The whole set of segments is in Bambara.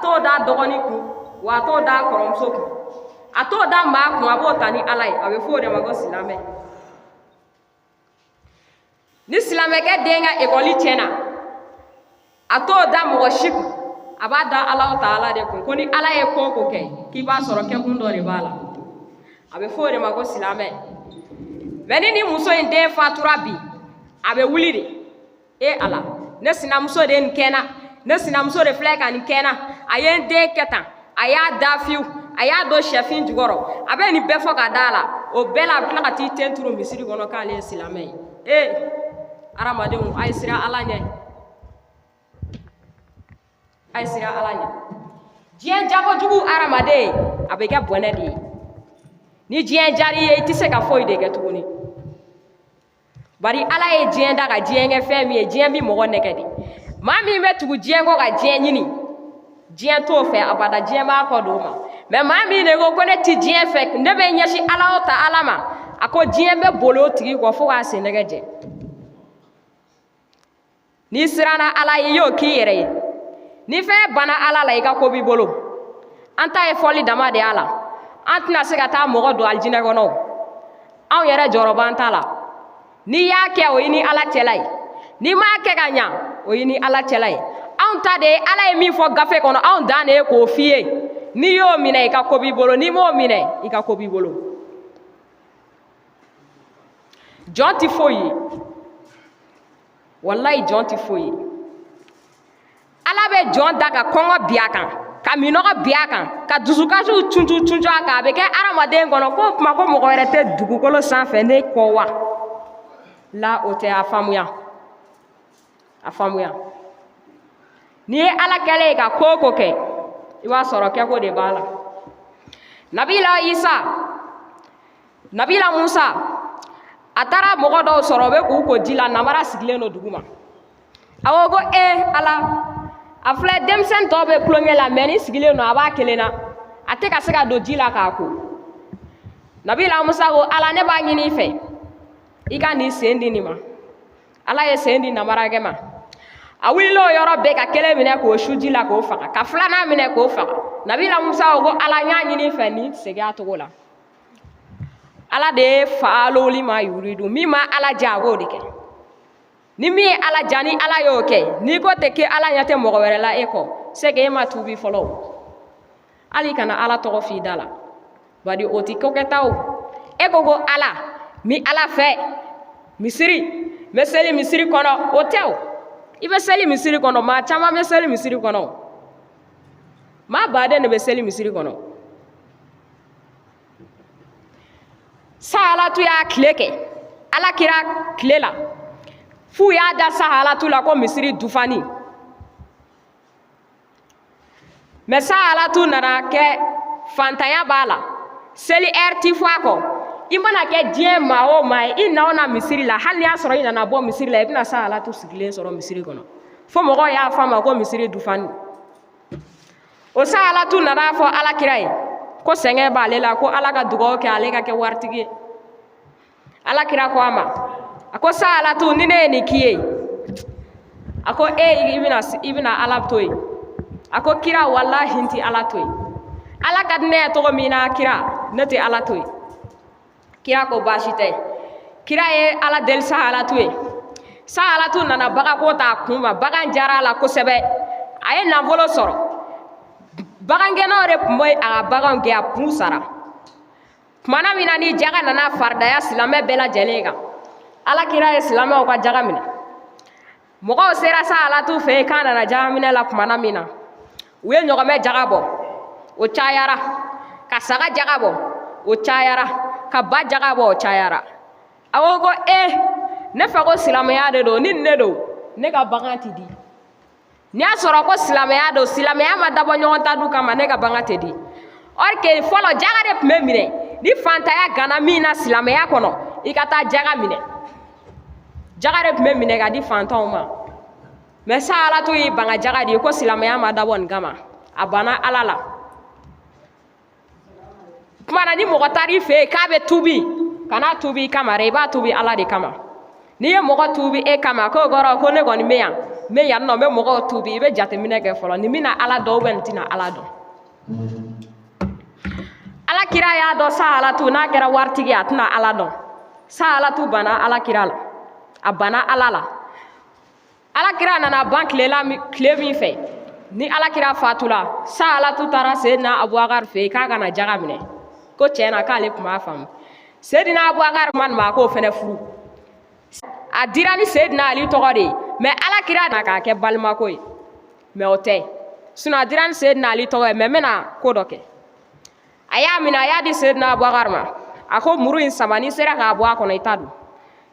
T'o da dɔgɔnin kun, wa a t'o da kɔrɔmuso kun, a t'o da maa kun, a b'o ta ni Ala ye. A bɛ fɔ o de ma ko silamɛ. Ni silamɛkɛ den ka ekɔli tiɲɛna, a t'o da mɔgɔ si kun, a b'a da Alahu taala de kun, ko ni Ala ye ko o ko kɛ, k'i b'a sɔrɔ kɛkun dɔ de b'a la. A bɛ fɔ o de ma ko silamɛ. Mɛ ni nin muso in den fatura bi, a bɛ wuli de: e Ala, ne sinamuso de ye nin kɛ n na, ne sinamuso de filɛ ka nin kɛ n na, a ye n den kɛ tan, a y'a da fiyewu, a y'a don sɛfin jukɔrɔ. A bɛ nin bɛɛ fɔ ka da a la. O bɛɛ la, a bɛ tila ka t'i ten turu misiri kɔnɔ k'ale ye silamɛ ye. Ee, hadamadenw, a ye siran Ala ɲɛ, a ye siran Ala ɲɛ. Diɲɛ jagojugu hadamaden, a bɛ kɛ bɔnɛ de ye. Ni diɲɛ diyar'i ye, i tɛ se ka foyi de kɛ tuguni. Bari Ala ye diɲɛ da ka diɲɛ kɛ fɛn min ye, diɲɛ bɛ mɔgɔ nɛgɛ de. Maa min bɛ tugu diɲɛ kɔ ka diɲɛ ɲini, diɲɛ t'o fɛ abada, diɲɛ b'a kɔ don o ma. Mɛ maa min de ko ko ne ti diɲɛ fɛ, ne bɛ ɲɛsin Ala o ta Ala ma, a ko diɲɛ bɛ boli o tigi kɔ fo k'a sennɛgɛ jɛ. N'i siranna Ala ye, i y'o k'i yɛrɛ ye. Ni fɛn banna Ala la, i ka ko b'i bolo. An ta ye fɔli dama de y'a la. An tɛna se ka taa mɔgɔ don alijinɛ kɔnɔ. Anw yɛrɛ jɔyɔrɔ b'an ta la. N'i y'a kɛ, o y'i ni Ala cɛla ye. N'i m'a kɛ ka ɲa, o y'i ni Ala cɛla ye. Anw ta de ye Ala ye min fɔ gafe kɔnɔ, anw dan de ye k'o f'i ye. N'i y'o minɛ, i ka ko b'i bolo. N'i m'o minɛ, i ka ko b'i bolo. Jɔn tɛ foyi ye, walayi, jɔn tɛ foyi ye. Ala bɛ jɔn da ka kɔngɔ bi a kan, ka minɔgɔ bi a kan, ka dusukasiw cuncu cuncu a kan. A bɛ kɛ hadamaden kɔnɔ k'o tuma ko mɔgɔ wɛrɛ tɛ dugukolo sanfɛ ne kɔ wa? La, o tɛ. A faamuya, a faamuya. N'i ye Ala kɛlen ye ka ko o ko kɛ, i b'a sɔrɔ kɛko de b'a la. Nabila Isa, Nabila Musa, a taara mɔgɔ dɔw sɔrɔ, o bɛ k'u ko ji la, namara sigilen don dugu ma. A ko ko e Ala, a filɛ, denmisɛn tɔw bɛ tulonkɛ la, mɛ nin sigilen don, a b'a kelen na, a tɛ ka se ka don ji la k'a ko. Nabila Musa ko: Ala, ne b'a ɲini i fɛ, i ka nin sen di nin ma. Ala ye sen di namarakɛ ma. A wulila o yɔrɔ bɛɛ ka kelen minɛ k'o su ji la k'o faga, ka filanan minɛ k'o faga. Nabila Musa ko ko Ala, n y'a ɲini i fɛ, nin segin a cogo la. Ala de ye faalu lima yuridu. Min ma Ala diya, a b'o de kɛ. Ni min ye Ala diya, ni Ala y'o kɛ, n'i ko tɛ k'e Ala ɲɛ tɛ mɔgɔ wɛrɛ la e kɔ, c'est que e ma tuubi fɔlɔ. Hali kana Ala tɔgɔ f'i da la, bari o ti ko kɛta o. E ko ko Ala mi Ala fɛ misiri, n bɛ seli misiri kɔnɔ, o tɛ o. I bɛ seli misiri kɔnɔ, maa caman bɛ seli misiri kɔnɔ, maa baden de bɛ seli misiri kɔnɔ. Sahalatu y'a tile kɛ Ala kira tile la, f'u y'a da Sahalatu la ko misiri dufani. Mɛ Sahalatu nana kɛ fantanya b'a la, seli ɛri ti fɔ a kɔ. I mana kɛ diɲɛ maa o maa ye, i na o na misiri la, hali n'i y'a sɔrɔ i nana bɔ misiri la, i bɛna Sahalatu sigilen sɔrɔ misiri kɔnɔ, fo mɔgɔw y'a fɔ a ma ko misiri dufani. O Sahalatu nana fɔ Ala kira ye ko sɛgɛn b'ale la, ko Ala ka dugawu kɛ ale ka kɛ waritigi ye. Ala kira ko a ma, a ko: Sahalatu, ni ne ye nin k'i ye, a ko e i bɛna Ala to yen? A ko: kira, walahi, n tɛ Ala to yen. Ala ka di ne ye cogo min na, kira, ne tɛ Ala to yen. Kira ko baasi tɛ. Kira ye Ala deli Sahalatu ye. Sahalatu nana baganko ta kun ma, bagan diyara a la kosɛbɛ, a ye nafolo sɔrɔ. Bagangɛnnaw de tun bɛ a ka baganw gɛn, a kun sara. Tumana min na ni jaga nana faridaya silamɛ bɛɛ lajɛlen kan, Ala kira ye silamɛw ka jaga minɛ. Mɔgɔw sera Sahalatu fɛ yen k'a nana jaga minɛ la tumana min na, u ye ɲɔgɔmɛ jaga bɔ, o cayara, ka saga jaga bɔ, o cayara, ka ba jaga bɔ, o cayara. A ko ko e, ne fɛ ko silamɛya de don, ni ne don, ne ka bagan ti di. N'i y'a sɔrɔ ko silamɛya don, silamɛya ma dabɔ ɲɔgɔn ta du kama, ne ka bagan tɛ di. Or que fɔlɔ jaga de tun bɛ minɛ. Ni fantanya ganna min na silamɛya kɔnɔ, i ka taa jaga minɛ. Jaga de tun bɛ minɛ ka di fantanw ma. Mɛ Sahalatu y'i ban ka jaga di, ko silamɛya ma dabɔ nin kama. A banna Ala la. Kuma na, ni mɔgɔ taar'i fɛ yen k'a bɛ tuubi, kana tuubi i kama dɛ, i b'a tuubi Ala de kama. N'i ye mɔgɔ tuubi e kama, k'o kɔrɔ ko ne kɔni bɛ yan, N bɛ yan nɔ, n bɛ mɔgɔw tuubi. I bɛ jateminɛ kɛ fɔlɔ, nin bɛna Ala dɔn ou bien nin tɛna Ala dɔn. Ala kira y'a dɔn Sahalatu n'a kɛra waritigi ye, a tɛna Ala dɔn. Sahalatu banna Ala kira la, a banna Ala la. Ala kira nana ban tile la, tile min fɛ ni Ala kira fatula, Sahalatu taara Seydina Abubakar fɛ yen k'a ka na jaga minɛ, ko tiɲɛ na k'ale tun b'a faamu. Seydina Abubakar ma nin ma, a k'o fɛnɛ furu. A dira ni Seydina Ali tɔgɔ de ye, mais Ala kira na k'a kɛ balimako ye, mais o tɛ. Sinon a dira ni Seydina Ali tɔgɔ ye, mais n bɛna ko dɔ kɛ. A y'a minɛ, a y'a di Seydina Abubakar ma. A ko muru in sama, n'i sera k'a bɔ a kɔnɔ, i ta don.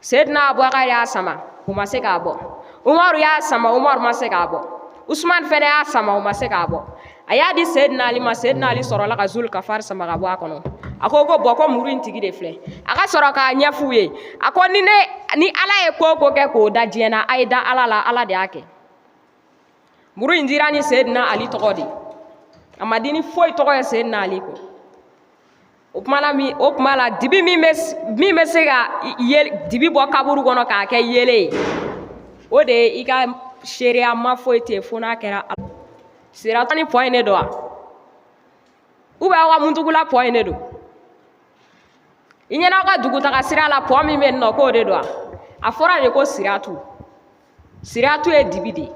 Seydina Abubakar y'a sama, o ma se k'a bɔ. Umaru y'a sama, Umaru ma se k'a bɔ. Usumani fɛnɛ y'a sama, o ma se k'a bɔ. A y'a di Seydina Ali ma. Seydina Ali sɔrɔla ka Zul Kafari sama ka bɔ a kɔnɔ. A ko ko bɔn, ko muru in tigi de filɛ. A ka sɔrɔ k'a ɲɛf'u ye. A ko ni ne ni Ala ye ko o ko kɛ k'o da diɲɛ na, a ye da Ala la, Ala de y'a kɛ. Muru in dira ni Seydina Ali tɔgɔ de, a ma di ni foyi tɔgɔ ye Seydina Ali kɔ. O kuma la min, o kuma la dibi min bɛ se ka dibi bɔ kaburu kɔnɔ k'a kɛ yeelen ye, o de ye i ka seereya ma foyi tɛ yen fo n'a kɛra sirata ni pɔn in de don wa, ou bien aw ka muntugula pɔn in de don. I ɲɛna aw ka dugutaga sira la, pɔn min bɛ yen nɔ, k'o de don wa? A fɔra de ko siratu. Siratu ye dibi de ye.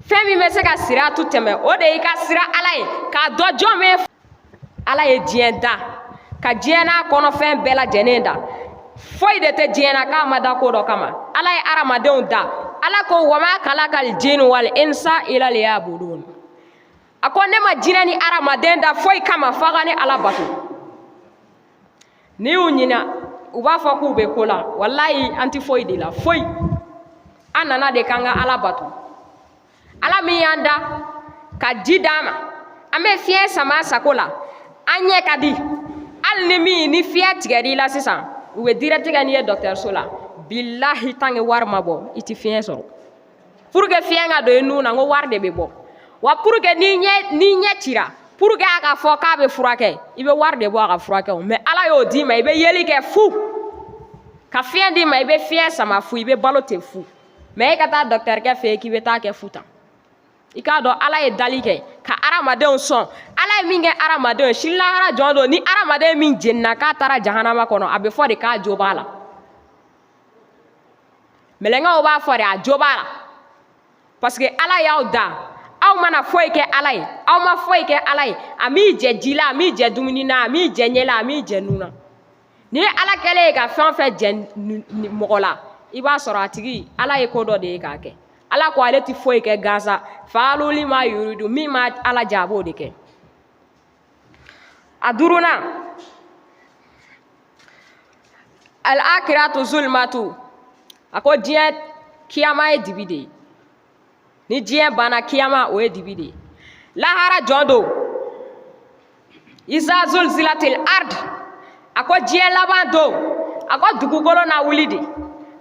Fɛn min bɛ se ka siratu tɛmɛ, o de y'i ka sira Ala ye, k'a dɔn jɔn bɛ Ala ye diɲɛ da, ka diɲɛ n'a kɔnɔfɛn bɛɛ lajɛlen da. Foyi de tɛ diɲɛ na k'a ma da ko dɔ kama. Ala ye hadamadenw da. Ala ko wama kalakal jinu wal insa ila liyabudun. A ko ne ma jinɛ ni hadamaden da foyi kama f'a ka ne Ala bato. N'i y'u ɲininka, u b'a fɔ k'u bɛ ko la. Walayi, an tɛ foyi de la, foyi. An nana de k'an ka Ala bato. Ala min y'an da ka ji d'an ma, an bɛ fiɲɛ sama sago la, an ɲɛ ka di. Hali ni min ni fiɲɛ tigɛr'i la sisan, u bɛ direct kɛ n'i ye dɔgɔtɔrɔso la. Bilahi, tant que wari ma bɔ, i tɛ fiɲɛ sɔrɔ. Pour que fiɲɛ ka don i nun na, n ko wari de bɛ bɔ wa. Pour que ni ɲɛ cira, pour que a ka fɔ k'a bɛ furakɛ, i bɛ wari de bɔ a ka furakɛ o. Mais Ala y'o d'i ma, i bɛ yeli kɛ fu, ka fiɲɛ d'i ma, i bɛ fiɲɛ sama fu, i bɛ balo ten fu. Mais e ka taa dɔgɔtɔrɔkɛ fɛ yen k'i bɛ taa kɛ fu tan, i k'a dɔn Ala ye dali kɛ ka hadamadenw sɔn. Ala ye min kɛ hadamadenw ye, sini lahara jɔn don, ni hadamaden min jenina k'a taara jahanama kɔnɔ, a bɛ fɔ de k'a jo b'a la. Mɛlɛnkɛw b'a fɔ de, a jo b'a la, parce que Ala y'aw da, aw mana foyi kɛ Ala ye, aw ma foyi kɛ Ala ye. A m'i jɛ ji la, a m'i jɛ dumuni na, a m'i jɛ ɲɛ la, a m'i jɛ nun na. Ni ye Ala kɛlen ye ka fɛn o fɛn jɛ mɔgɔ la, i b'a sɔrɔ a tigi Ala ye ko dɔ de ye k'a kɛ. Ala ko ale tɛ foyi kɛ gansan. Faalu lima yuridu, min ma Ala jɛ, a b'o de kɛ. A duurunan, al akiratu zulmatu. A ko diɲɛ kiyama ye dibi de ye. Ni diɲɛ banna, kiyama o ye dibi de ye. Lahara jɔn don, iza zulzilatil ard. A ko diɲɛ laban don, a ko dugukolo na wuli de.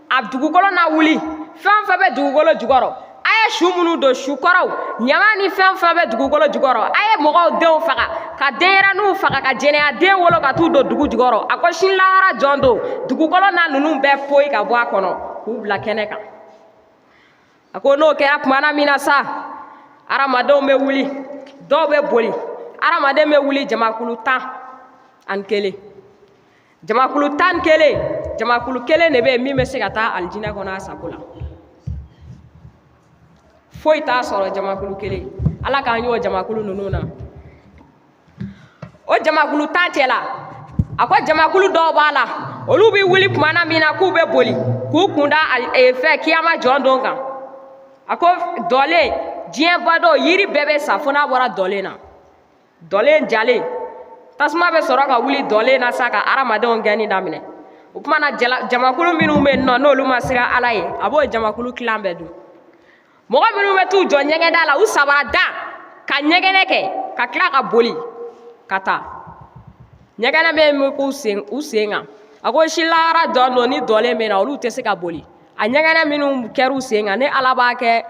A dugukolo na wuli, fɛn o fɛn bɛ dugukolo jukɔrɔ, a ye su minnu don, su kɔrɔw, ɲama ni fɛn o fɛn bɛ dugukolo jukɔrɔ, a ye mɔgɔw denw faga, ka denyɛrɛninw faga, ka jɛnɛya den wolo ka t'u don dugu jukɔrɔ. A ko sini lahara jɔn don, dugukolo na ninnu bɛɛ poyi ka bɔ a kɔnɔ k'u bila kɛnɛ kan. A ko n'o kɛra kumana min na sa, hadamadenw bɛ wuli, dɔw bɛ boli. Hadamaden bɛ wuli jamakulu 11. Jamakulu 11, jamakulu kelen de bɛ yen min bɛ se ka taa alijinɛ kɔnɔ a sago la, foyi t'a sɔrɔ. Jamakulu kelen, Ala k'an y'o jamakulu ninnu na. O jamakulu 10 cɛ la, a ko jamakulu dɔw b'a la, olu bɛ wuli kumana min na k'u bɛ boli k'u kunda fɛn kiyama jɔn don kan, a ko dɔlen diɲɛ badɔ, yiri bɛɛ bɛ sa fo n'a bɔra dɔlen na. Dɔlen jalen, tasuma bɛ sɔrɔ ka wuli dɔlen na sa ka hadamadenw gɛnni daminɛ. O tuma na, jamakulu minnu bɛ yen nɔ, n'olu ma siran Ala ye, a b'o jamakulu tilan bɛɛ dun. Mɔgɔ minnu bɛ t'u jɔ ɲɛgɛnda la, u sabara da ka ɲɛgɛnɛ kɛ ka tila ka boli ka taa ɲɛgɛnɛ bɛ k'u sen, u sen kan, a ko si lahara dɔn don, ni dɔlen bɛ na, olu tɛ se ka boli. A ɲɛgɛnɛ minnu kɛr'u sen kan, ni Ala b'a kɛ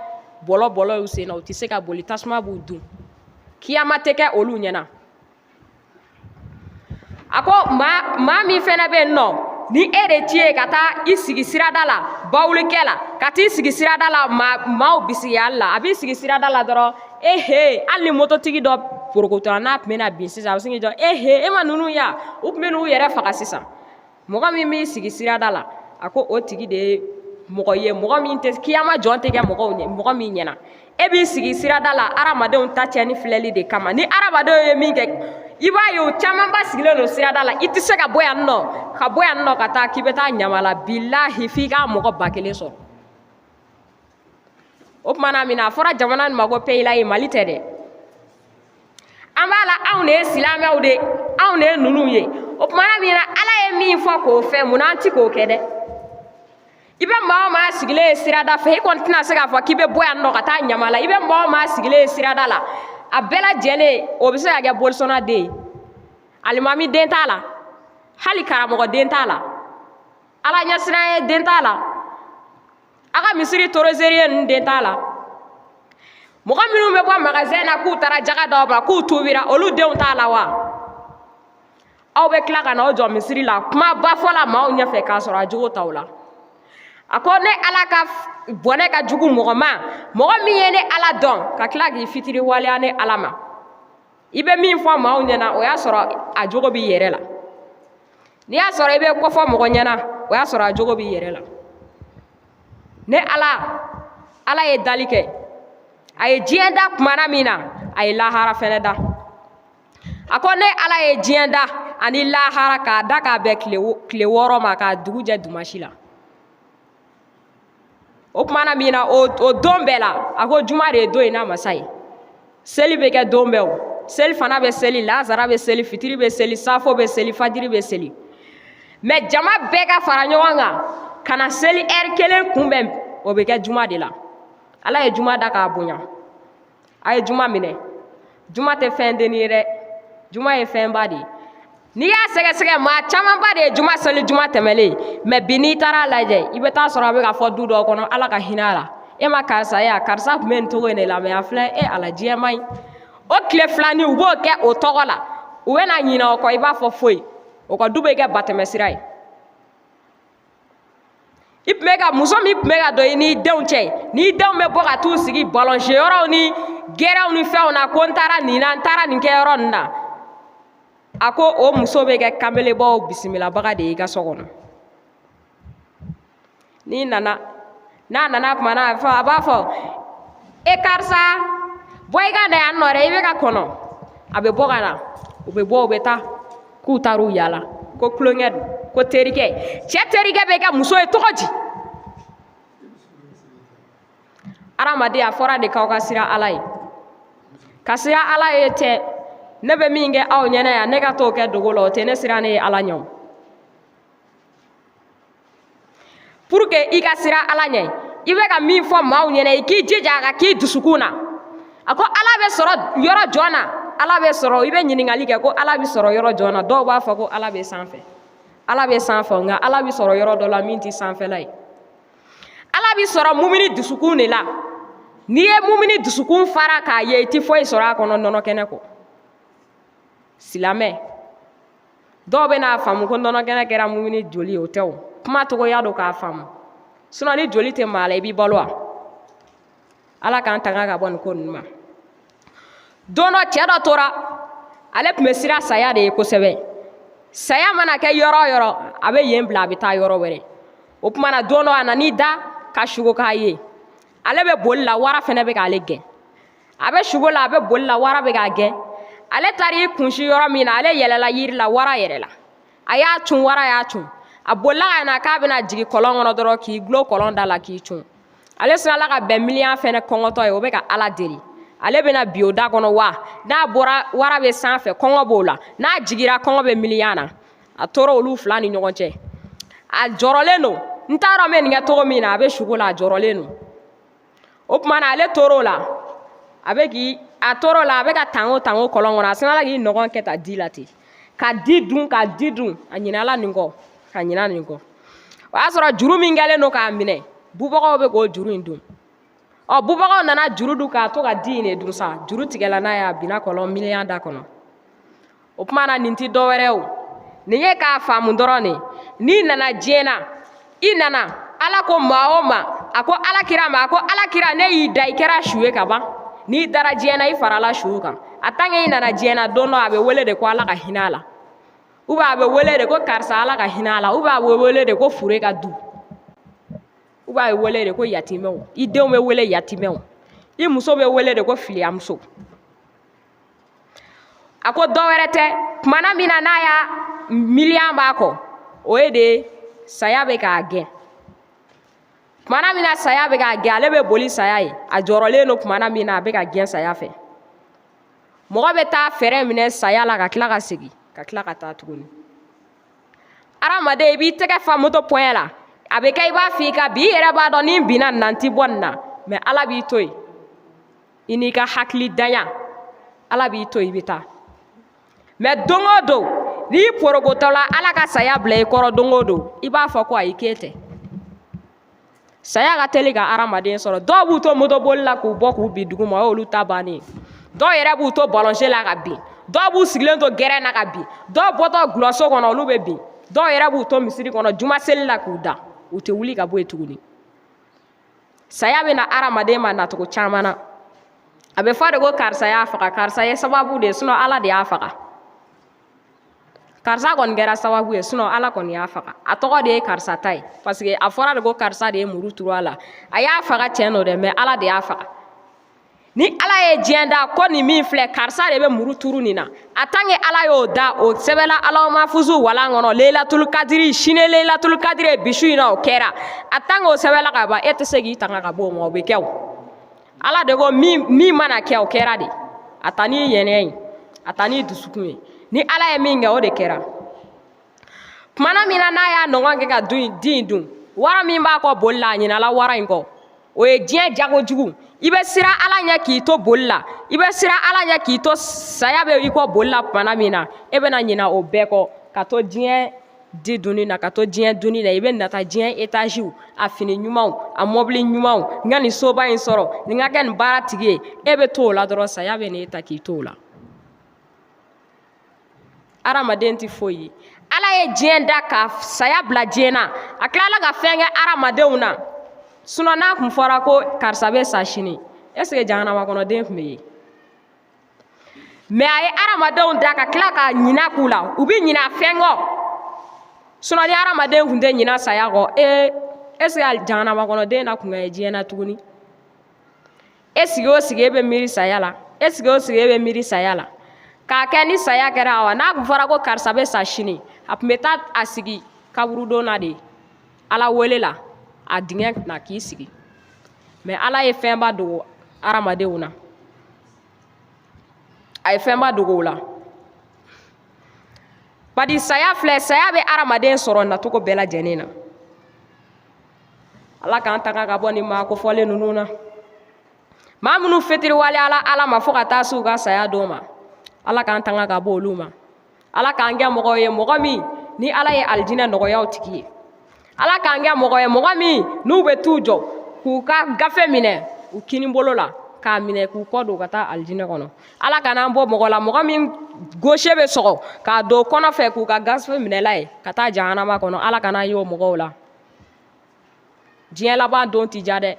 bɔlɔ bɔlɔ y'u sen na, u tɛ se ka boli, tasuma b'u dun. Kiyama tɛ kɛ olu ɲɛna. A ko maa min fɛnɛ bɛ yen nɔ Ni e de ci ye ka taa i sigi sirada la bawulikɛ la, ka t'i sigi sirada la maaw bisigiyali la, a b'i sigi sirada la dɔrɔn, e he, hali ni mototigi dɔ porokotora n'a tun bɛna bin sisan, a bɛ sin k'i jɔ, e he, e ma ninnu ya, u tun bɛ n'u yɛrɛ faga sisan. Mɔgɔ min b'i sigi sirada la, a ko o tigi de ye mɔgɔ ye, mɔgɔ min tɛ kiyama jɔn tɛ kɛ mɔgɔw ɲɛ, mɔgɔ min ɲɛna. E b'i sigi sirada la hadamadenw ta cɛnni filɛli de kama. Ni hadamadenw ye min kɛ, i b'a ye o camanba sigilen don sirada la. I tɛ se ka bɔ yan nɔ, ka bɔ yan nɔ ka taa k'i bɛ taa ɲamana, bilahi f'i ka mɔgɔ 1000 sɔrɔ. O tuma na min na a fɔra jamana nin ma ko pays laïc, Mali tɛ dɛ. An b'a la, anw de ye silamɛw de, anw de ye ninnu ye. O tuma na min na Ala ye min fɔ k'o fɛ, mun na an ti k'o kɛ dɛ? I bɛ maa o maa sigilen ye sirada fɛ, i kɔni tɛna se k'a fɔ k'i bɛ bɔ yan nɔ ka taa ɲama la. I bɛ maa o maa sigilen ye sirada la, a bɛɛ lajɛlen, o bɛ se ka kɛ bolisɔnna den ye, alimami den t'a la, hali karamɔgɔ den t'a la, Ala ɲɛsiran ye den t'a la, a ka misiri trésorier ninnu den t'a la, mɔgɔ minnu bɛ bɔ magasin na k'u taara jaga d'aw ma k'u tubira, olu denw t'a la wa? Aw bɛ tila ka na aw jɔ misiri la kumaba fɔ la maaw ɲɛfɛ k'a sɔrɔ a jogo t'aw la. A ko ne Ala ka bɔnɛ ka jugu mɔgɔ ma, mɔgɔ min ye ne Ala dɔn ka tila k'i fitiri waleya ne Ala ma. I bɛ min fɔ maaw ɲɛna, o y'a sɔrɔ a jogo b'i yɛrɛ la. N'i y'a sɔrɔ i bɛ kɔfɔ mɔgɔ ɲɛna, o y'a sɔrɔ a jogo b'i yɛrɛ la. Ne Ala, Ala ye dali kɛ, a ye diɲɛ da kumana min na, a ye lahara fɛnɛ da. A ko ne Ala ye diɲɛ da ani lahara k'a da k'a bɛn tile 6 ma, k'a dugu jɛ dumasi la. O tuma na min na, o don bɛɛ la, a ko juma de ye don in n'a masa ye. Seli bɛ kɛ don bɛɛ, o seli fana bɛ seli, lazara bɛ seli, fitiri bɛ seli, safo bɛ seli, fajiri bɛ seli. Mais jama bɛɛ ka fara ɲɔgɔn kan ka na seli ɛri kelen kunbɛn, o bɛ kɛ juma de la. Ala ye juma da k'a bonya. A ye juma minɛ. Juma tɛ fɛn denni ye dɛ, juma ye fɛnba de ye. N'i y'a sɛgɛsɛgɛ, maa camanba de ye juma seli juma tɛmɛlen. Mais bi n'i taara a lajɛ, i bɛ taa sɔrɔ a bɛ ka fɔ du dɔw kɔnɔ, Ala ka hinɛ a la, e ma karisa ye, a karisa tun bɛ nin cogo in de la, mais a filɛ, e Ala, diɲɛ man ɲi. O tile filanin u b'o kɛ o tɔgɔ la, u bɛ na ɲinɛ o kɔ, i b'a fɔ foyi. O ka du bɛ kɛ batɛmɛsira ye. I tun bɛ ka muso min tun bɛ ka don i n'i denw cɛ, n'i denw bɛ bɔ ka t'u sigi balon yɔrɔw ni gɛrɛnw ni fɛnw na, ko n taara nin na, n taara nin kɛ yɔrɔ nin na, a ko o muso bɛ kɛ kamelenbaw bisimilabaga de ye i ka so kɔnɔ. N'i nana, n'a nana tuma na, a b'a fɔ, e karisa, bɔ i ka na yan nɔ dɛ, i bɛ ka kɔnɔ. A bɛ bɔ ka na, u bɛ bɔ, u bɛ taa k'u taar'u yaala, ko tulonkɛ don, ko terikɛ, cɛ terikɛ bɛ kɛ muso ye cogo di? Hadamaden, a fɔra de k'aw ka siran Ala ye. Ka siran Ala ye tɛ ne bɛ min kɛ aw ɲɛna yan, ne ka t'o kɛ dogo la, o tɛ ne siran ne ye Ala ɲɛ o. Pour que i ka siran Ala ɲɛ, i bɛ ka min fɔ maaw ɲɛna, i k'i jija a ka k'i dusukun na. A ko Ala bɛ sɔrɔ yɔrɔ jɔn na? Ala bɛ sɔrɔ, i bɛ ɲininkali kɛ ko Ala bɛ sɔrɔ yɔrɔ jɔn na? Dɔw b'a fɔ ko Ala bɛ sanfɛ. Ala bɛ sanfɛ, nka Ala bɛ sɔrɔ yɔrɔ dɔ la min tɛ sanfɛla ye. Ala bɛ sɔrɔ mumini dusukun de la. N'i ye mumini dusukun fara k'a ye, i tɛ foyi sɔrɔ a kɔnɔ nɔnɔ kɛnɛ kɔ. Silamɛ dɔw bɛ n'a faamu ko nɔnɔ kɛnɛ kɛra mumini joli ye, o tɛ o. Kuma togoya don k'a faamu. Sinon ni joli tɛ maa la, i b'i balo wa? Ala k'an tanga ka bɔ nin ko ninnu ma. Don dɔ, cɛ dɔ tora, ale tun bɛ siran saya de ye kosɛbɛ. Saya mana kɛ yɔrɔ o yɔrɔ, a bɛ yen bila, a bɛ taa yɔrɔ wɛrɛ. O tuma na, don dɔ, a nan'i da ka sugo k'a ye ale bɛ boli la, wara fɛnɛ bɛ k'ale gɛn. A bɛ sugo la, a bɛ boli la, wara bɛ k'a gɛn. Ale taara i kunsi yɔrɔ min na, ale yɛlɛla yiri la, wara yɛlɛla, a y'a cun, wara y'a cun. A bolila ka na k'a bɛna jigin kɔlɔn kɔnɔ dɔrɔn, k'i gulon kɔlɔn da la k'i cun. Ale sinala ka bɛn miliyan fɛnɛ kɔngɔtɔ ye, o bɛ ka Ala deli, ale bɛna bi o da kɔnɔ wa? N'a bɔra, wara bɛ sanfɛ, kɔngɔ b'o la, n'a jigira, kɔngɔ bɛ miliyan na. A tora olu fila ni ɲɔgɔn cɛ, a jɔrɔlen don, n t'a dɔn n bɛ nin kɛ cogo min na. A bɛ sugo la, a jɔrɔlen don. O tuma na, ale tor'o la, a bɛ k'i a tor'o la, a bɛ ka tango tango kɔlɔn kɔnɔ. A sinala k'i nɔgɔn kɛ ta di la ten, ka di dun, ka di dun. A ɲinala nin kɔ, ka ɲina nin kɔ. O y'a sɔrɔ juru min kɛlen don k'a minɛ, bubagaw bɛ k'o juru in dun. Ɔ, bubagaw nana juru dun k'a to ka di in de dun sa. Juru tigɛla n'a ye, a binna kɔlɔn miliyan da kɔnɔ. O tuma na, nin ti dɔwɛrɛ o. Nin ye k'a faamu dɔrɔn de. N'i nana diɲɛ na, i nana, Ala ko maa o maa, a ko Ala kira ma, a ko Ala kira, ne y'i da, i kɛra su ye ka ban. N'i dara diɲɛ na, i farala suw kan. A tant que i nana diɲɛ na, don dɔ a bɛ wele de ko Ala ka hinɛ a la, ou bien a bɛ wele de ko karisa Ala ka hinɛ a la, ou bien a bɛ wele de ko fure ka du, ou bien a bɛ wele de ko yatimɛw. I denw bɛ wele yatimɛw, i muso bɛ wele de ko filiyamuso. A ko dɔ wɛrɛ tɛ, kumana min na n'a y'a miliyan b'a kɔ, o ye de saya bɛ k'a gɛn. Kumana min na saya bɛ k'a gɛn, ale bɛ boli saya ye. A jɔrɔlen don kumana min na a bɛ ka gɛn saya fɛ. Mɔgɔ bɛ taa fɛɛrɛ minɛ saya la ka tila ka segin, ka tila ka taa tuguni. Hadamaden, i b'i tɛgɛ fa moto pɔɲɛ la, a bɛ kɛ i b'a fɔ i ka bi, i yɛrɛ b'a dɔn ni n binna nin na, n ti bɔ nin na, mais Ala b'i to yen. I n'i ka hakili danya, Ala b'i to yen, i bɛ taa. Mais don o don n'i porogotɔ la, Ala ka saya bila i kɔrɔ don o don, i b'a fɔ ko ayi, k'e tɛ. Saya ka teli ka hadamaden sɔrɔ. Dɔw b'u to motoboli la k'u bɔ k'u bin duguma, o y'olu ta bannen ye. Dɔw yɛrɛ b'u to balonse la ka bin, dɔw b'u sigilen to gɛrɛn na ka bin, dɔw bɔtɔ gulɔso kɔnɔ olu bɛ bin, dɔw yɛrɛ b'u to misiri kɔnɔ juma seli la k'u da, u tɛ wuli ka bɔ yen tuguni. Saya bɛ na hadamaden ma nacogo caman na. A bɛ fɔ de ko karisa y'a faga, karisa ye sababu de ye, sinon Ala de y'a faga. Karisa kɔni kɛra sababu ye, sinon Ala kɔni y'a faga. A tɔgɔ de ye karisa ta ye, parce que a fɔra de ko karisa de ye muru turu a la. A y'a faga tiɲɛ don dɛ, mais Ala de y'a faga. Ni Ala ye diɲɛ da ko nin min filɛ, karisa de bɛ muru turu nin na, a tant que Ala y'o da, o sɛbɛnna Alahuma fusu walan kɔnɔ, Leilatul Kadiri, sini Leilatul Kadiri ye bi su in na, o kɛra. A tant que o sɛbɛnla ka ban, e tɛ se k'i tanga ka bɔ o ma, o bɛ kɛ o. Ala de ko min mana kɛ, o kɛra de. A ta n'i yɛnɛ ye, a ta n'i dusukun ye. Ni Ala ye min kɛ, o de kɛra. Kumana min na n'a y'a nɔgɔn kɛ ka di in dun, wara min b'a kɔ boli la, a ɲinala wara in kɔ. O ye diɲɛ jago jugu. I bɛ siran Ala ɲɛ k'i to boli la, i bɛ siran Ala ɲɛ k'i to saya bɛ i kɔ boli la. Kumana min na e bɛna ɲina o bɛɛ kɔ ka to diɲɛ di dunni na, ka to diɲɛ dunni la, i bɛ nata diɲɛ étagew, a fini ɲumanw, a mɔbili ɲumanw, n ka nin soba in sɔrɔ, nin ka kɛ nin baara tigi ye. E bɛ to o la dɔrɔn, saya bɛ n'e ta k'i to o la. Hadamaden tɛ foyi ye. Ala ye diɲɛ da ka saya bila diɲɛ na, a tilala ka fɛn kɛ hadamadenw na. Sinon n'a kun fɔra ko karisa bɛ sa sini, est ce que jahanama kɔnɔden tun bɛ yen? Mais a ye hadamadenw da ka tila ka ɲina k'u la, u bɛ ɲina fɛn kɔ. Sinon ni hadamaden tun tɛ ɲina saya kɔ, ee, est ce que jahanama kɔnɔden na kun ka ye diɲɛ na tuguni? E sigi o sigi, e bɛ miiri saya la, e sigi o sigi, e bɛ miiri saya la. K'a kɛ ni saya kɛra wa, n'a kun fɔra ko karisa bɛ sa sini, a tun bɛ taa a sigi kaburudon na de, Ala wele la, a dingɛ na k'i sigi. Mais Ala ye fɛnba dogo hadamadenw na, a ye fɛnba dogo u la. Badi saya filɛ, saya bɛ hadamaden sɔrɔ nacogo bɛɛ lajɛlen na. Ala k'an tanga ka bɔ nin maa kofɔlen ninnu na. Maa minnu fitiriwaleyala Ala ma fo ka taa se u ka saya don ma, Ala k'an tanga ka bɔ olu ma. Ala k'an kɛ mɔgɔ ye, mɔgɔ min ni Ala ye alijinɛ nɔgɔya o tigi ye. Ala k'an kɛ mɔgɔ ye, mɔgɔ min n'u bɛ t'u jɔ k'u ka gafe minɛ u kini bolo la, k'a minɛ k'u kɔ don ka taa alijinɛ kɔnɔ. Ala kan'an bɔ mɔgɔ la, mɔgɔ min gauche bɛ sɔgɔ k'a don kɔnɔ fɛ k'u ka gafe minɛla ye ka taa jahanama kɔnɔ. Ala kan'an y'o mɔgɔw la. Diɲɛ laban don ti ja dɛ.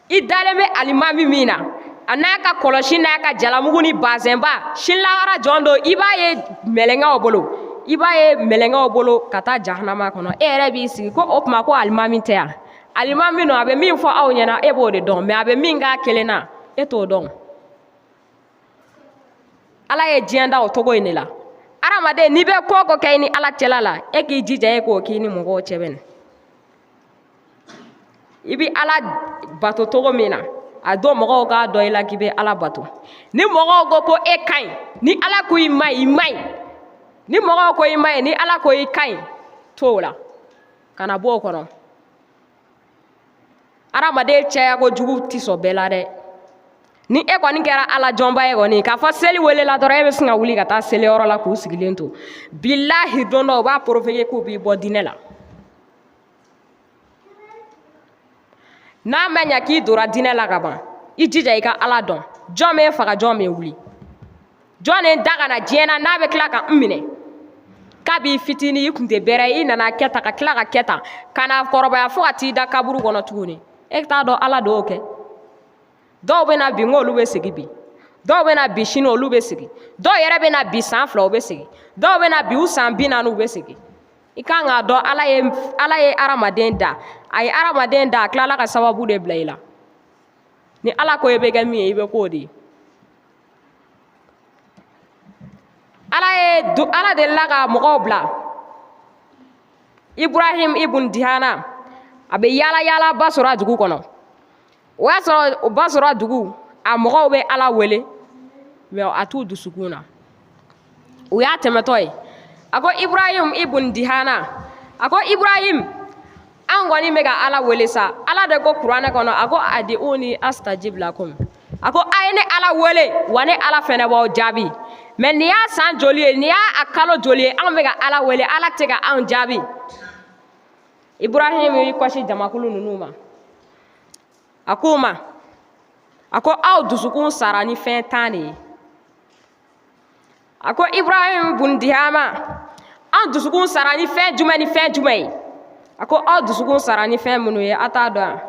I dalen bɛ alimami min na, a n'a ka kɔlɔsi n'a ka jalamugu ni bazɛnba, sini lahara jɔn don, i b'a ye mɛlɛnkɛw bolo, i b'a ye mɛlɛnkɛw bolo ka taa jahanama kɔnɔ. E yɛrɛ b'i sigi ko o tuma ko alimami tɛ yan. Alimami nɔ, a bɛ min fɔ aw ɲɛna, e b'o de dɔn, mais a bɛ min k'a kelen na, e t'o dɔn. Ala ye diɲɛ da o cogo in de la. Hadamaden, n'i bɛ ko o ko kɛ i ni Ala cɛla la, e k'i jija e k'o k'i ni mɔgɔw cɛ bɛ. I bɛ Ala bato cogo min na, a don mɔgɔw k'a dɔn i la k'i bɛ Ala bato. Ni mɔgɔw ko ko e ka ɲi, ni Ala ko i ma ɲi, i ma ɲi. Ni mɔgɔw ko i ma ɲi, ni Ala ko i ka ɲi, to o la, kana bɔ o kɔnɔ. Hadamaden caya kojugu tɛ sɔn bɛɛ la dɛ. Ni e kɔni kɛra Ala jɔnba ye kɔni, k'a fɔ seli welela dɔrɔn, e bɛ sin ka wuli ka taa seliyɔrɔ la k'u sigilen to, bilahi, don dɔ u b'a profiter k'u b'i bɔ diinɛ la. N'a ma ɲa k'i donna diinɛ la ka ban, i jija i ka Ala dɔn. Jɔn bɛ faga, jɔn bɛ wuli, jɔn de da ka na diɲɛ na n'a bɛ tila ka n minɛ? Kabi fitinin i kun tɛ bɛrɛ ye, i nana kɛ tan ka tila ka kɛ tan ka na kɔrɔbaya fo ka t'i da kaburu kɔnɔ tuguni, e t'a dɔn Ala de y'o kɛ. Dɔw bɛ na bi n k'olu bɛ segin bi, dɔw bɛ na bi sini olu bɛ segin, dɔw yɛrɛ bɛ na bi san 2 u bɛ segin, dɔw bɛ na bi u san 40 u bɛ segin. I kan k'a dɔn Ala ye hadamaden da, a ye hadamaden da, a tilala ka sababu de bila i la. Ni Ala ko i bɛ kɛ min ye, i bɛ k'o de ye. Ala delila ka mɔgɔw bila. Ibrahim ibn Dihana, a bɛ yaala yaala Basora dugu kɔnɔ. O y'a sɔrɔ Basora dugu a mɔgɔw bɛ Ala wele, mais a t'u dusukun na. U y'a tɛmɛtɔ ye, a ko Ibrahim ibn Dihana, a ko Ibrahim, an kɔni bɛ ka Ala wele sa. Ala de ko kuranɛ kɔnɔ, a ko adiuni astajib lakum, a ko a ye ne Ala wele wa ne Ala fɛnɛ b'aw jaabi. Mais nin y'a san joli ye, nin y'a kalo joli ye, anw bɛ ka Ala wele, Ala tɛ ka anw jaabi. Ibrahim y'i kɔsi jamakulu ninnu ma, a k'u ma, a ko aw dusukun sara ni fɛn 10 de ye. A ko Ibrahim bun Dihama, an dusukun sara ni fɛn jumɛn ni fɛn jumɛn ye? A ko aw dusukun sara ni fɛn minnu ye, a t'a dɔn wa?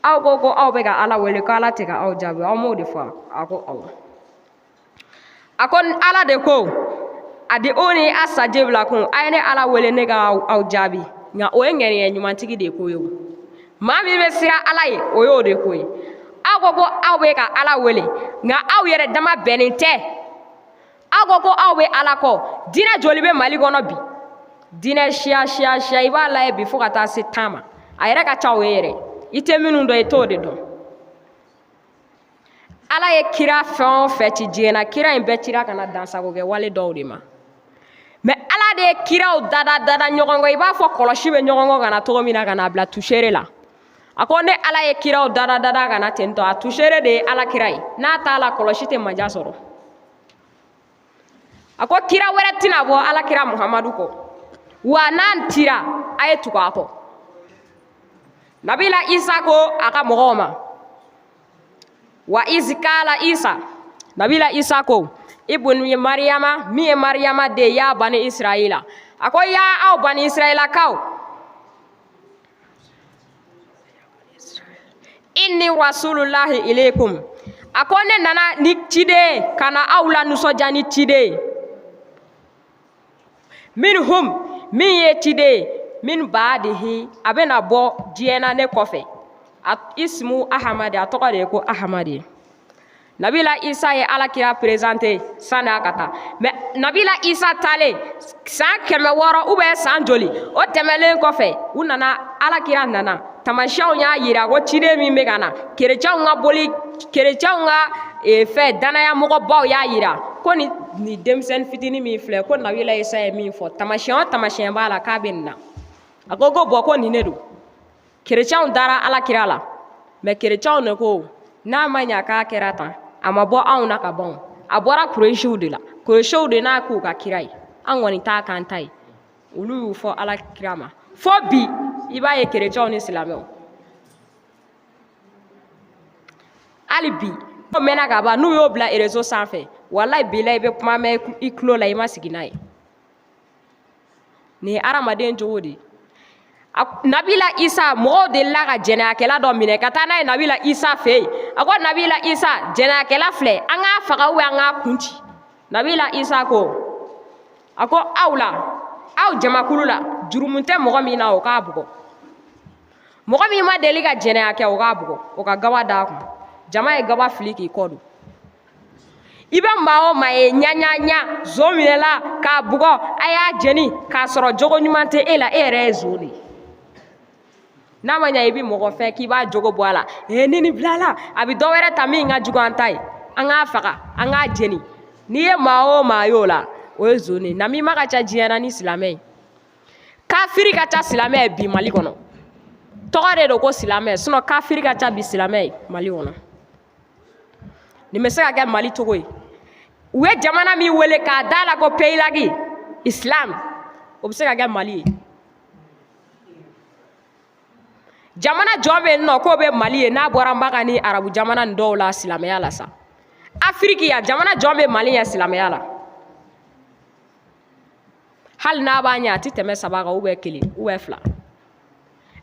Aw ko ko aw bɛ ka Ala wele ko Ala tɛ ka aw jaabi, aw m'o de fɔ? A ko awɔ. A ko Ala de ko adiuni astajib lakum, a ye ne Ala wele ne ka aw jaabi. Nka o ye ŋaniya ɲumantigi de ko ye, o maa min bɛ siran Ala ye, o y'o de ko ye. Aw ko ko aw bɛ ka Ala wele, nka aw yɛrɛ dama bɛnnen tɛ. Aw ko ko aw bɛ Ala kɔ. Diinɛ joli bɛ Mali kɔnɔ bi? Diinɛ siya siya siya, i b'a lajɛ bi fo ka taa se 10 ma. A yɛrɛ ka ca o ye yɛrɛ, i tɛ minnu dɔn, i t'o de dɔn. Ala ye kira fɛn o fɛn ci diɲɛ na, kira in bɛɛ cira ka na dansago kɛ wale dɔw de ma. Mais Ala de ye kiraw dada dada ɲɔgɔn kɔ, i b'a fɔ kɔlɔsi bɛ ɲɔgɔn kɔ ka na cogo min na, ka na bila tusere la. A ko ne Ala ye kiraw dada dada ka na ten tɔ, a tusere de ye Ala kira ye, n'a t'a la kɔlɔsi tɛ manja sɔrɔ. A ko kira wɛrɛ tɛna bɔ Ala kira Muhamadu kɔ, wa n'a cira a ye tugu a kɔ. Nabila Isa ko a ka mɔgɔw ma, wa izikala Isa, Nabila Isa ko ibnu Mariyama, min ye Mariyama den, ya bani Israila, a ko ya aw bani Israilakaw, inni rasulullahi ilaykum, a ko ne nana ni ciden ka na aw la nisɔndiya ni ciden, minhum, min ye ciden, min baadihi, a bɛna bɔ diɲɛ na ne kɔfɛ, a ismu Ahamadi, a tɔgɔ de ye ko Ahamadi ye. Nabila Isa ye Ala kira présenté sani a ka taa. Mais Nabila Isa taalen san 600 ou bien san joli o tɛmɛlen kɔfɛ, u nana, Ala kira nana, tamasiyɛnw y'a yira ko ciden min bɛ ka na, kerecɛnw ka boli, kerecɛnw ka fɛn danayamɔgɔbaw y'a yira ko nin denmisɛnnin fitinin min filɛ, ko Nabila Isa ye min fɔ, tamasiyɛn o tamasiyɛn b'a la k'a bɛ nin na. A ko ko bon, ko nin de don. Kerecɛnw dara Ala kira la, mais kerecɛnw de ko n'a ma ɲa k'a kɛra tan, a ma bɔ anw na ka ban, a bɔra Kuresiw de la, Kuresiw de n'a k'u ka kira ye, an kɔni t'a k'an ta ye. Olu y'u fɔ Ala kira ma. Fo bi i b'a ye kerecɛnw ni silamɛw hali bi n'o mɛnna ka ban, n'u y'o bila réseau sanfɛ, walayi bilayi, i bɛ kuma mɛn i tulo la, i ma sigi n'a ye. Nin ye hadamaden jogo de ye. Nabila Isa, mɔgɔw delila ka jɛnɛyakɛla dɔ minɛ ka taa n'a ye Nabila Isa fɛ yen. A ko Nabila Isa, jɛnɛyakɛla filɛ, an k'a faga ou an k'a kun ci? Nabila Isa ko, a ko aw la, aw jamakulu la, jurumu tɛ mɔgɔ min na, o k'a bugɔ. Mɔgɔ min ma deli ka jɛnɛya kɛ, o k'a bugɔ, o ka gaba d'a kun. Jama ye gaba fili k'i kɔ don. I bɛ maa o maa ye ɲaɲaɲa, zon minɛla k'a bugɔ, a y'a jeni, k'a sɔrɔ jogo ɲuman tɛ e la, e yɛrɛ ye zon de ye. N'a ma ɲa i bɛ mɔgɔ fɛ k'i b'a jogo bɔ a la, ee ni nin bilala, a bɛ dɔ wɛrɛ ta min ka jugu an ta ye, an k'a faga, an k'a jeni. N'i ye maa o maa y'o la, o ye zon de ye. Namima ka ca diɲɛ na ni silamɛ ye. Kafiri ka ca silamɛ ye bi Mali kɔnɔ. Tɔgɔ de don ko silamɛ, sinon kafiri ka ca bi silamɛ ye Mali kɔnɔ. Nin bɛ se ka kɛ Mali cogo ye. U ye jamana min wele k'a da la ko pays laïque islam, o bɛ se ka kɛ Mali ye. Jamana jɔn bɛ yen nɔ k'o bɛ Mali ye, n'a bɔra Maka ni arabu jamana nin dɔw la silamɛya la sa. Afiriki yan, jamana jɔn bɛ Mali ye silamɛya la? Hali n'a b'a ɲɛ, a tɛ tɛmɛ 3 kan, ou bien 1 ou bien 2.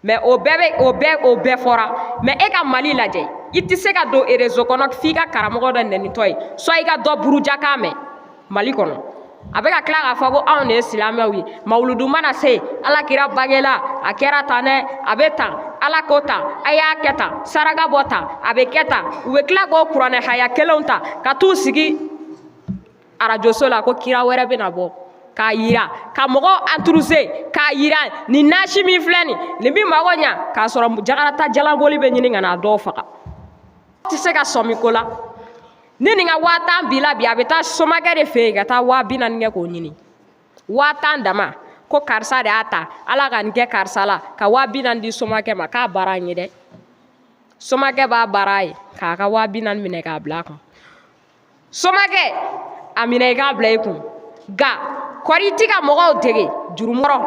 Mais o bɛɛ bɛ o bɛɛ o bɛɛ fɔra. Mais e ka Mali lajɛ, i tɛ se ka don réseau kɔnɔ f'i ka karamɔgɔ dɔ nɛnitɔ ye, soit i ka dɔ burujakan mɛn Mali kɔnɔ. A bɛ ka tila k'a fɔ ko anw de ye silamɛw ye, mawuludu mana se, ala kira bangela, a kɛra tan dɛ, a bɛ tan, ala ko tan, a y'a kɛ tan, saraka bɔ tan, a bɛ kɛ tan. U bɛ tila k'o kuranɛ haya kelenw ta ka t'u sigi arajoso la ko kira wɛrɛ bɛna bɔ k'a yira, ka mɔgɔw entouré, k'a yira nin nasi min filɛ nin, nin bɛ mago ɲa, k'a sɔrɔ jakarata jalaboli bɛ ɲini ka n'a dɔw faga. Tɛ se ka sɔmi ko la. Ni nin ka 50 000 b'i la bi, a bɛ taa somakɛ de fɛ yen ka taa 40 000 kɛ k'o ɲini. 50 000 dama ko karisa de y'a ta, ala ka nin kɛ karisa la, ka 40 000 di somakɛ ma k'a baara n ye dɛ. Somakɛ b'a baara ye k'a ka 40 000 minɛ k'a bila a kun. Somakɛ a minɛ i k'a bila i kun, nka kɔri i ti ka mɔgɔw dege jurumu kɔrɔ.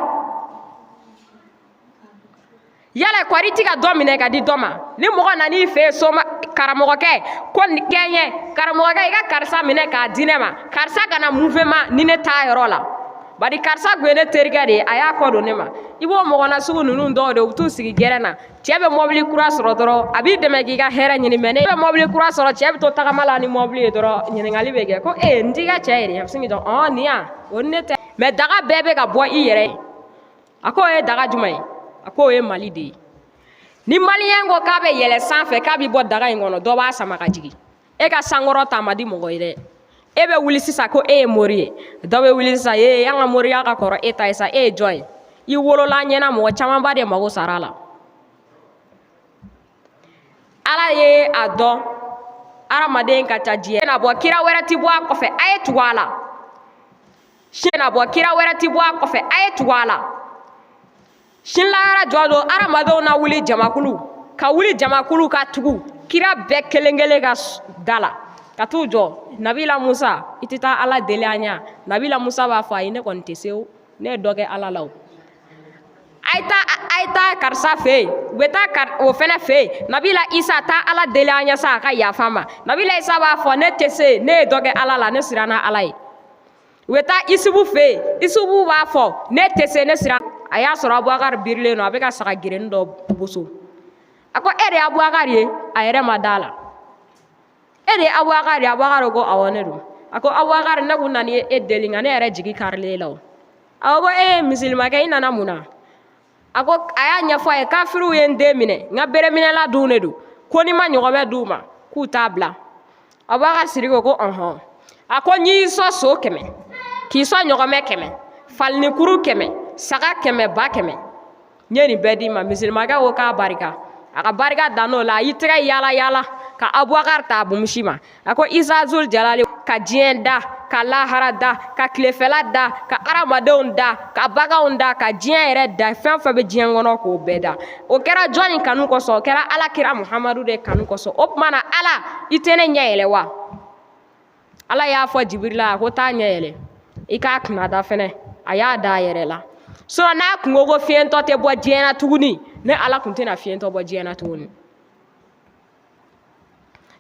Yala kɔri ti ka dɔ minɛ ka di dɔ ma? Ni mɔgɔ nan'i fɛ yen, soma karamɔgɔkɛ ko nin kɛ n ye, karamɔgɔkɛ i ka karisa minɛ k'a di ne ma, karisa kana mouvement ni ne t'a yɔrɔ la, bari karisa kun ye ne terikɛ de ye, a y'a kɔ don ne ma. I b'o mɔgɔ nasugu ninnu dɔw de, u bɛ t'u sigi gɛrɛn na. Cɛ bɛ mɔbili kura sɔrɔ dɔrɔn, a b'i dɛmɛ k'i ka hɛrɛ ɲini, mais ne bɛ mɔbili kura sɔrɔ, cɛ bɛ to tagama la ni mɔbili ye dɔrɔn, ɲininkali bɛ kɛ ko ee n t'i ka cɛ ye dɛ. A bɛ sin k'i jɔ, ɔn nin yan o ni ne tɛ. Mais daga bɛɛ bɛ ka bɔ i yɛrɛ ye. A k'o ye daga jumɛn ye? A k'o ye Mali de ye. Ni maliyɛn ko k'a bɛ yɛlɛ sanfɛ, k'a bɛ bɔ daga in kɔnɔ, dɔ b'a sama ka jigin. E ka sankɔrɔ ta ma di mɔgɔ ye dɛ. E bɛ wuli sisan ko e ye mori ye, dɔ bɛ wuli sisan ee an ka moriya ka kɔrɔ e ta ye sa, e ye jɔn ye? I wolola ɲɛna, mɔgɔ camanba de mago sara la. Ala ye a dɔn hadamaden ka ca diɲɛ na bɔ, kira wɛrɛ ti bɔ a kɔfɛ, a ye tugu a la. Sini na bɔ, kira wɛrɛ ti bɔ a kɔfɛ, a ye tugu a la. Sini lahara jɔ don, hadamadenw na wuli jamakulu ka wuli jamakulu ka tugu kira bɛɛ kelen kelen ka da la ka t'u jɔ. Nabila Musa, i tɛ taa Ala deli an ɲɛ? Nabila Musa b'a fɔ ayi, ne kɔni tɛ se o, ne ye dɔ kɛ Ala la o. A ye taa karisa fɛ yen, u bɛ taa o fɛnɛ fɛ yen. Nabila Isa, taa Ala deli an ɲɛ sa, a ka yafa ma. Nabila Isa b'a fɔ ne tɛ se, ne ye dɔ kɛ Ala la, ne siranna Ala ye. U bɛ taa Isubu fɛ yen, Isubu b'a fɔ ne tɛ se, ne siran. A y'a sɔrɔ Abubakari birilen don, a bɛ ka saga gerenin dɔ boso. A ko e de ye Abubakari ye? A yɛrɛ ma da la. E de ye Abubakari ye? Abubakari ko awɔ, ne don. A ko Abubakari, ne kun nana e deli, nka ne yɛrɛ jigi karilen e la o. A ko e ye misilimakɛ, i nana mun na? A ko a y'a ɲɛfɔ a ye, kafiriw ye n den minɛ, n ka bereminɛla dun de don, ko ni ma ɲɔgɔmɛ d'u ma k'u t'a bila. Abubakar Sidiki ko ɔhɔn. A ko n y'i sɔn so 100, k'i sɔn ɲɔgɔmɛ 100, falinikuru 100, saga 100, ba 100, n ye nin bɛɛ d'i ma. Misilimakɛ ko k'a barika. A ka barika dan n'o la, a y'i tɛgɛ yaala yaala ka Abubakar ta a bumusi ma. A ko Isazul Jalali, ka diɲɛ da, ka lahara da, ka tilefɛla da, ka hadamadenw da, ka baganw da, ka diɲɛ yɛrɛ da, fɛn fɛn bɛ diɲɛ kɔnɔ k'o bɛɛ da. O kɛra jɔnni kanu kosɔn? O kɛra Ala kira Muhamadu de kanu kosɔn. O tuma na Ala, i tɛ ne ɲɛ yɛlɛ wa? Ala y'a fɔ Jibirila, a ko taa ɲɛ yɛlɛ i k'a kunnada fɛnɛ. A y'a da a yɛrɛ la. Sinon n'a kun ko ko fiyentɔ tɛ bɔ diɲɛ na tuguni, ne Ala kun tɛna fiyentɔ bɔ diɲɛ na tuguni.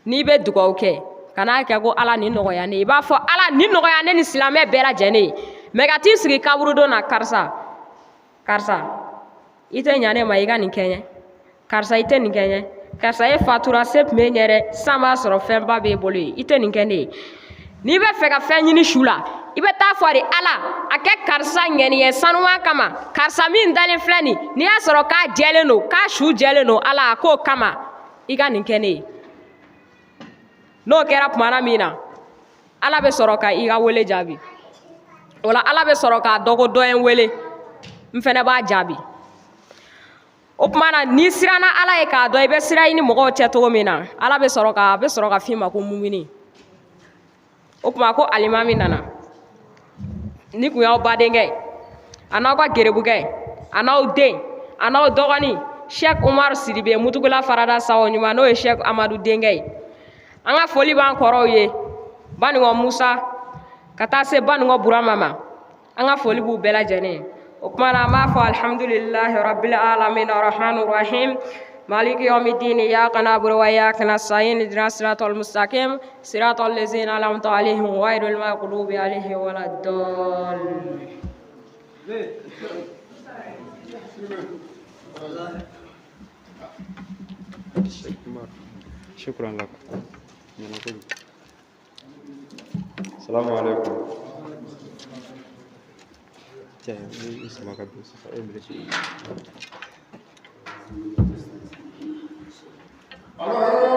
N'i bɛ dugawu kɛ, kan'a kɛ ko Ala nin nɔgɔya ne ye. I b'a fɔ Ala nin nɔgɔya ne ni silamɛ bɛɛ lajɛlen ye. Mais ka t'i sigi kaburudon na, karisa karisa, i tɛ ɲa ne ma, i ka nin kɛ n ye, karisa i tɛ nin kɛ n ye, karisa e fatura se tun bɛ ɲɛ dɛ, san b'a sɔrɔ fɛnba b'e bolo yen, i tɛ nin kɛ ne ye. N'i bɛ fɛ ka fɛn ɲini su la, i bɛ taa fɔ de Ala a kɛ karisa ŋɛniɲɛ sanuman kama, karisa min dalen filɛ nin, n'i y'a sɔrɔ k'a jɛlen don, k'a su jɛlen don, Ala a k'o kama i ka nin kɛ ne ye. N'o kɛra tumana min na, Ala bɛ sɔrɔ ka i ka wele jaabi. O la Ala bɛ sɔrɔ k'a dɔn ko dɔ ye n wele, n fɛnɛ b'a jaabi. O tuma na n'i siranna Ala ye k'a dɔn i bɛ sira ɲini mɔgɔw cɛ cogo min na, Ala bɛ sɔrɔ ka a bɛ sɔrɔ ka f'i ma ko mumini. O tuma ko alimami nana ni kun y'aw badenkɛ, a n'aw ka gerebukɛ, a n'aw den, a n'aw dɔgɔnin Cheikh Umar Sidibe Mutugula Farada Sawo ɲuman, n'o ye Cheikh Amadu denkɛ ye. An ka foli b'an kɔrɔw ye, Banikɔ Musa ka taa se Banikɔ Burama ma, an ka foli b'u bɛɛ lajɛlen ye. O tuma na an b'a fɔ alhamdulilahi rabbil alamin arrahmanir rahim maliki yawmiddin iyyaka na'budu wa iyyaka nasta'in ihdinas siratal mustaqim siratal ladzina an'amta alaihim ghayril maghdubi alaihim waladdallin. Shukran lak. Ɲɛna kojugu. Salamu alaikum. Cɛ, i sama ka bin sisan, e minɛ. الله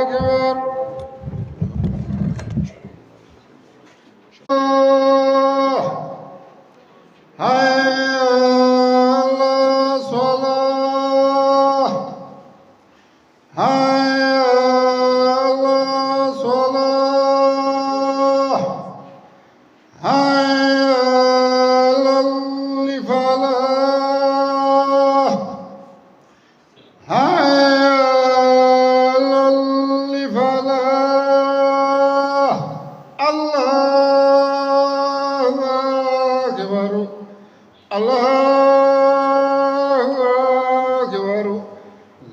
أكبر الله حي على الصلاة حي على الصلاة حي على الفلاح حي على الفلاح الله أكبر الله أكبر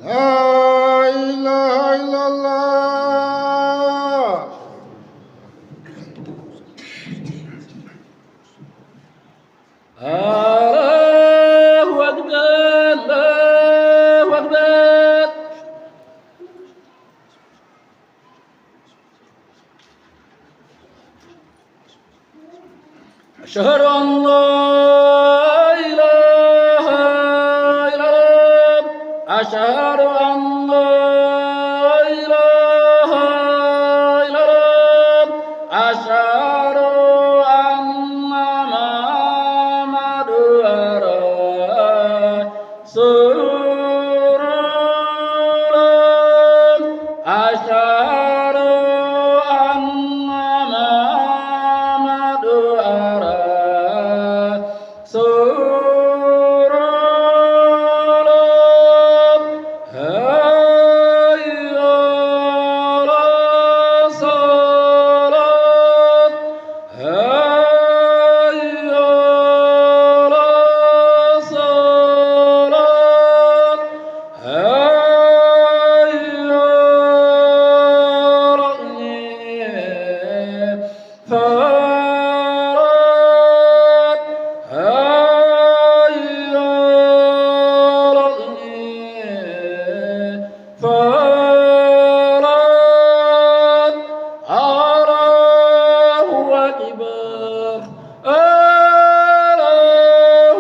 لا إله إلا الله. الله أكبر الله أكبر. أشهد أن لا إله إلا الله أشهد أن لا إله إلا الله أشهد أن محمدا رسول الله أشهد أن محمدا رسول الله حي على الصلاة حي على الصلاة حي على الفلاح حي على الفلاح. الله أكبر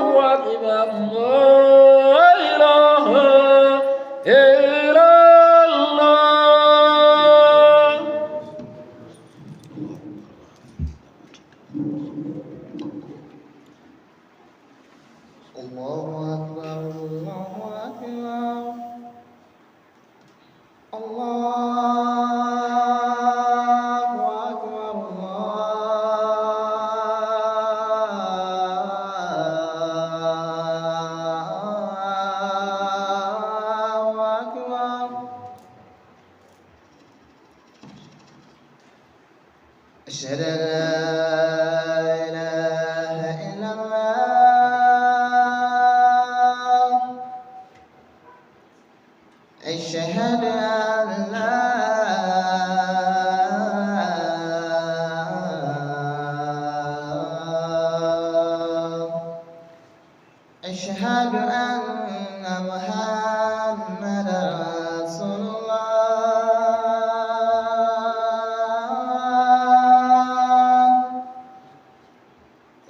الله أكبر لا إله إلا الله. الله أكبر الله أكبر الله أكبر الله أكبر. أشهد أن لا إله إلا الله أشهد أن لا أشهد أن محمدا رسول الله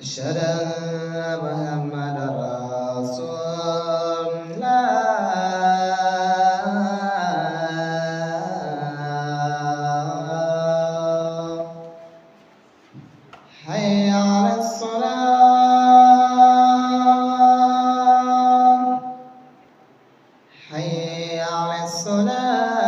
أشهد أن محمدا رسول الله. حي على الصلاة حي على الصلاة.